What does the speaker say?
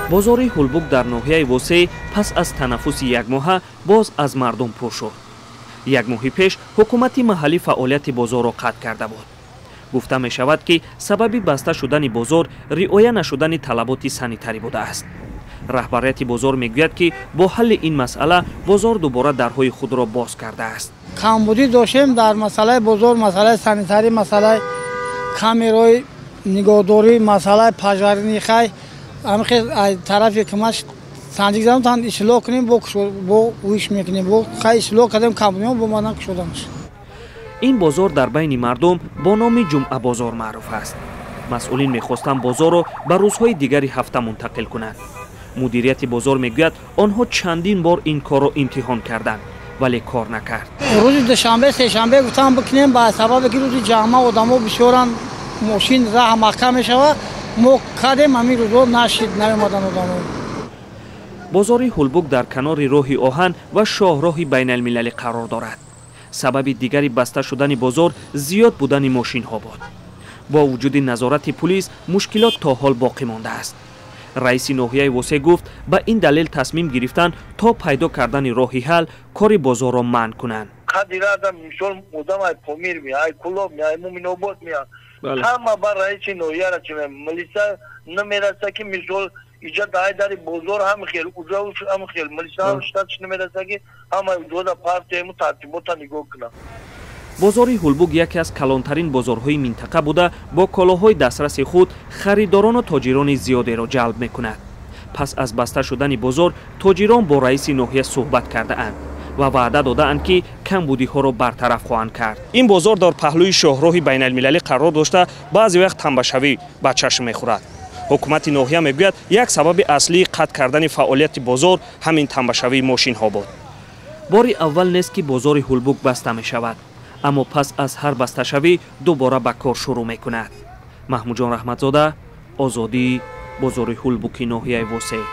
Бозори Ҳулбук дар ноҳияи Восеъ пас аз танаффуси якмоҳа боз аз мардум пур шуд. Як моҳи пеш ҳукумати маҳаллӣ фаъолияти бозорро қатъ карда буд. Гуфта мешавад, ки сабаби баста шудани бозор риоя нашудани талаботи санитарӣ будааст. Раҳбарияти бозор мегӯяд, ки бо ҳалли ин масъала бозор дубора дарҳои худро боз кардааст. Камбудӣ доштем дар масъалаи бозор, масъалаи санитарӣ, масъалаи камераи нигоҳдорӣ, масъалаи пожарный. Хай, ҳамихел тарафи ҳукумат санҷик задам, тан ислоҳ кунем, бо уиш мекунем, бо хай ислоҳ кардем, камбудиҳо бо мадан кушода мешад. Ин бозор дар байни мардум бо номи Ҷумъабозор маъруф аст. Масъулин мехостанд бозорро ба рӯзҳои дигари ҳафта мунтақил кунанд. Мудирияти бозор мегӯяд, онҳо чандин бор ин корро имтиҳон карданд, вале кор накард. Рӯзи душанбе, сешанбе гуфтам бикунем, ба сабабе ки рӯзи ҷамъа одамо бисёранд, мошин раҳ маҳкам мешавад. Мо кардем, ҳамин рӯзҳо нашид, наомадан одамо. Бозори Ҳулбук дар канори роҳи оҳан ва шоҳроҳи байналмилалӣ қарор дорад. Сабаби дигари баста шудани бозор зиёд будани мошинҳо буд. Бо вуҷуди назорати пулис, мушкилот то ҳол боқӣ мондааст. Раиси ноҳияи Восеъ гуфт, ба ин далел тасмим гирифтанд, то пайдо кардани роҳи ҳал кори бозорро манъ кунанд. Қадирадам, мисол, одам ай Помир мея, ай Кулоб мея, ай Муминобод мея, ҳама ба раиси ноҳияра чи милиса намераса, ки мисол иҷа дай дари бозор ҳам хел, уҷа ҳам хел милиса ҳам штатш намераса, ки ҳама уҷода партияему тартибота нигоҳ кунад. Бозори Ҳулбук яке аз калонтарин бозорҳои минтақа буда, бо колоҳои дастраси худ харидорону тоҷирони зиёдеро ҷалб мекунад. Пас аз баста шудани бозор тоҷирон бо раиси ноҳия суҳбат кардаанд ва ваъда додаанд, ки камбудиҳоро бартараф хоҳанд кард. Ин бозор дар паҳлӯи шоҳроҳи байналмилалӣ қарор дошта, баъзе вақт тамбашавӣ ба чашм мехӯрад. Ҳукумати ноҳия мегӯяд, як сабаби аслии қатъ кардани фаъолияти бозор ҳамин тамбашавии мошинҳо буд. Бори аввал нест, ки бозори Ҳулбук баста мешавад, аммо пас аз ҳар басташавӣ дубора ба кор шурӯъ мекунад. Маҳмудҷон Раҳматзода, Озодӣ, бозори Ҳулбуки ноҳияи Восеъ.